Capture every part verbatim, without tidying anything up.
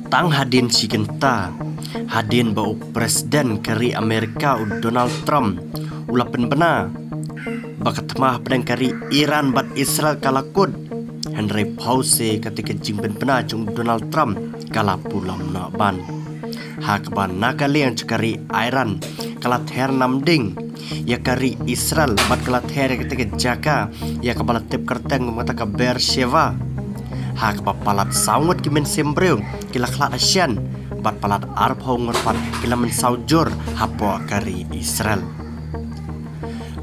Tang hadien shi kynta hadien ba u President ka ri Amerika u Donald Trump u la pynbna ba ka thma hapdeng ka ri Iran bad Israel ka la kut, hynrei phewse kata ka jingpynbna jong u Donald Trump ka la pulom noh ban. Ha kaba na ka liang jong ka ri Iran ka la ther namding ïa ka ri Israel bad ka la ther ïa kata ka jaka ïa kaba la tip kyrteng kum kata ka Beersheba. Ha kaba palat saw ngut ki mynsiem briew ki la khlad hashian bad palat arphew ngut pat ki la mynsaw jur hapoh ka ri Israel.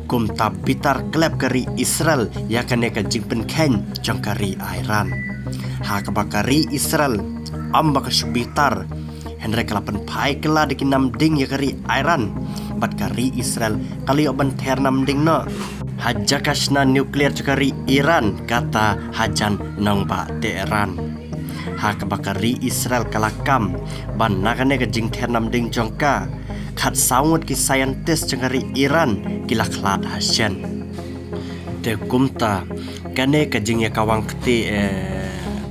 Kumta bitar klep ka ri Israel ïa kane ka jingpynkheiñ jong ka ri Iran. Ha kaba ka ri Israel ym ba ka shu bitar, hynrei ka la pynphai kylla da ki namding ïa ka ri Iran bad ka ri Israel ka la ïoh ban ther namding noh ha jaka shna nuclear jong ka ri Iran, kata hajan nongbah Tehran. Ha kaba ka ri Israel ka la kam ba na kane ka jingther namding jong ka, khatsaw ngut ki scientist jong ka ri Iran ki la khlad hashian. Te kumta kane ka jingïakawang kti, eh,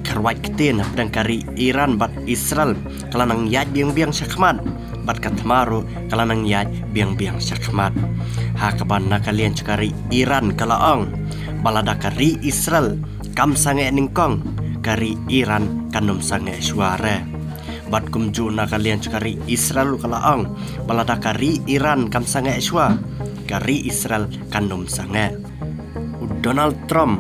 kyrwat ktien hapdeng ka ri Iran bad Israel ka la nang ïaid biang biang shakhmat, bad ka thma ruh ka la nang ïaid biang biang shakhmat. Ha kaba na ka liang jong ka ri Iran ka la ong ba lada ka ri Israel kam sangeh nyngkong, ka ri Iran kan ym sangeh shuwa re. Bad kumjuh na ka liang jong ka ri Israel ruh ka la ong ba lada ka ri Iran kam sangeh shuwa, ka ri Israel kan ym sangeh. U Donald Trump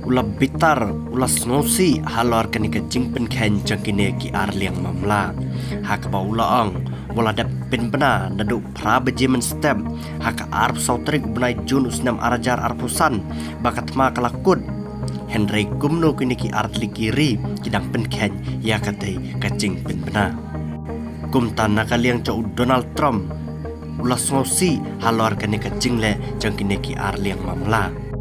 u la bitar, u la sngewsih halor kane ka jingpynkheiñ jong kine ki ar liang mamla. Ha kaba u la ong ba la dep pynbna naduh phra baje mynstep ha ka arphew saw tarik u bnai Jun u snem ar hajar arphew san ba ka thma ka la kut. Hynrei kumno kine ki ar tylli ki ri ki dang pynkheiñ ïa katei ka jingpynbna? Kumta na ka liang jong u Donald Trump u la sngewsih halor kane ka jingleh jong kine ki ar liang mamla.